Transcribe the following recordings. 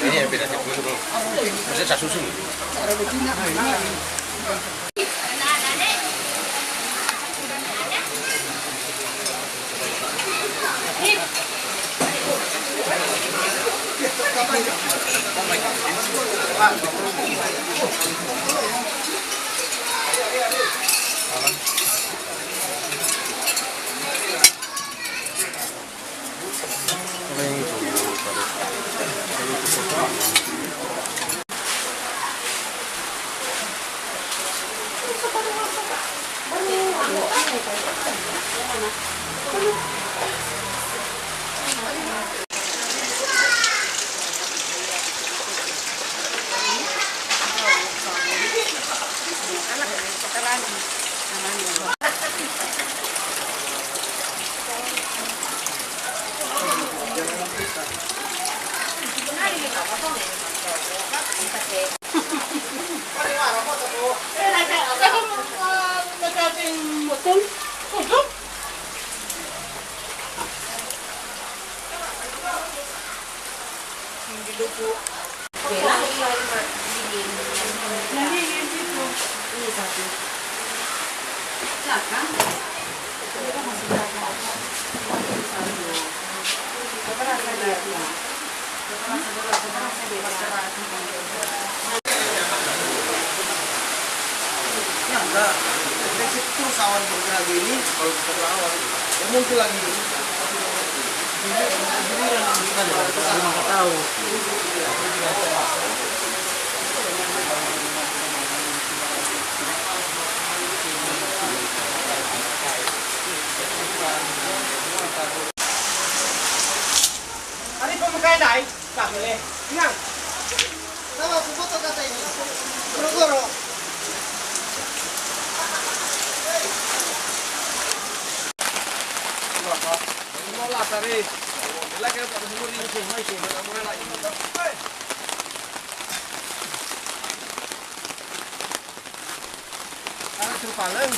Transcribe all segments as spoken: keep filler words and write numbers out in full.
Ini yang beda, bro. Maksudnya sasusu. Ya, enggak. Deteksi terus awan bergerak gini, kalau kita lawan, ya muncul lagi. Giliran yang bukan, bukan tahu. Ada pemakai dai, tak boleh. Inang. Sama aku foto kata ini. Goro-goro. Lola tadi. Lagi apa semua ni? Ada terpaleng.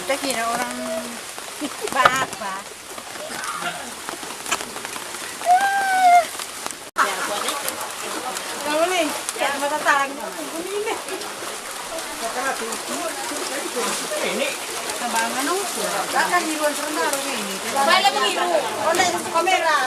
Kita kira orang apa? Kamu nih, ya, mata tarang. Ini. Abang anu, datang di luar sebentar ini. Balik ini. Oh, enggak, itu kamera.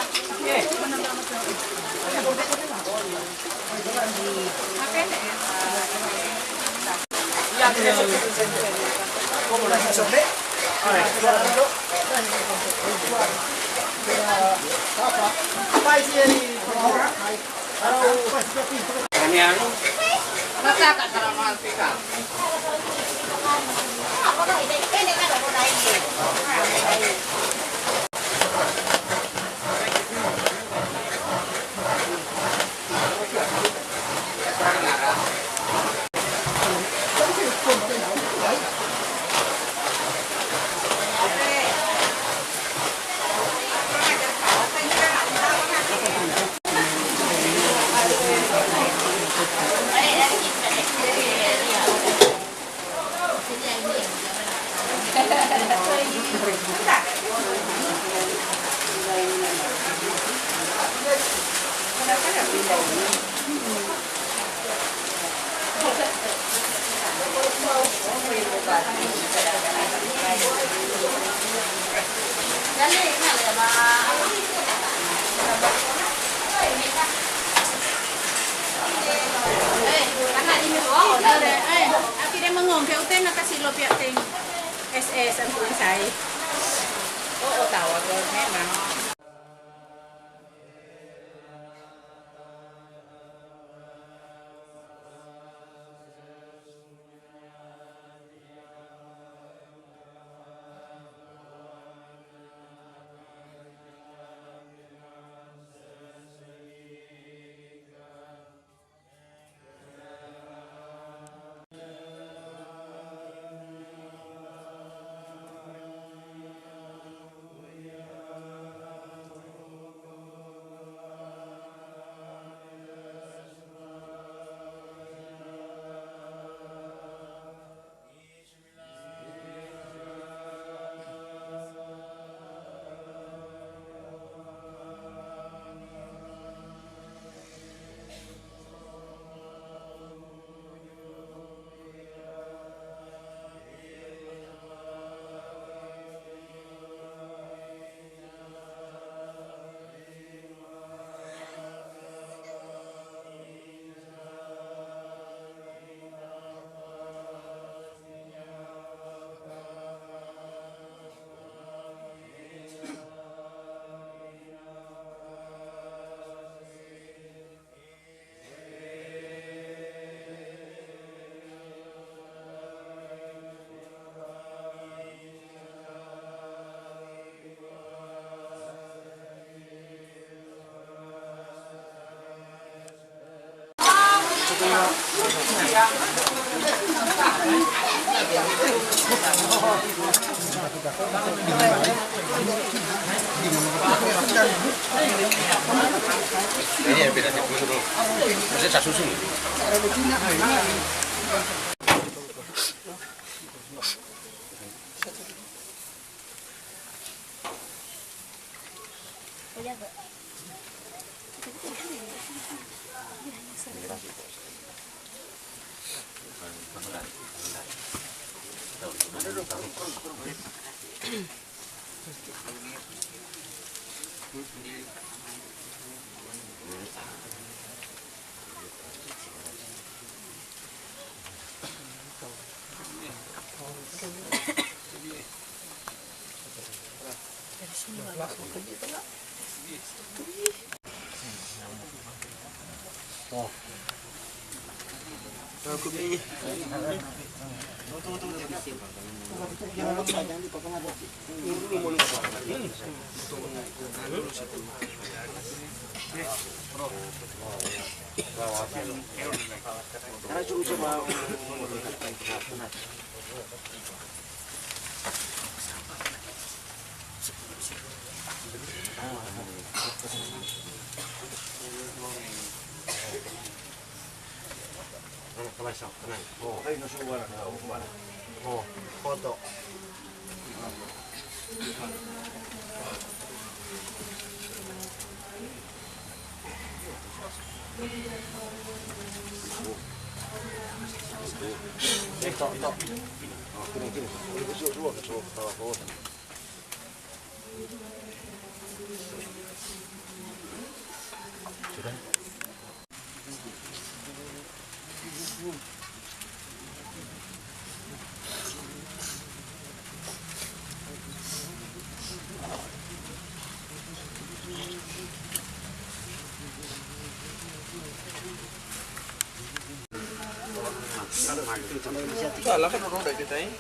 Aki de mengong, ke ute na kasi lo pia teng S S antu sai. Oh, oh, tawa tuh, memang. Ini yang beda, beda, beda. Maksudnya saya susun. Tenang, tenang, sok, tenang. Oh. Oh, foto. Eh, tok, tok. Oh, kini, kini. Ini kecil dulu, kecil. Tawa, tawa. Sudah. Salah kan orang udah kita, eh?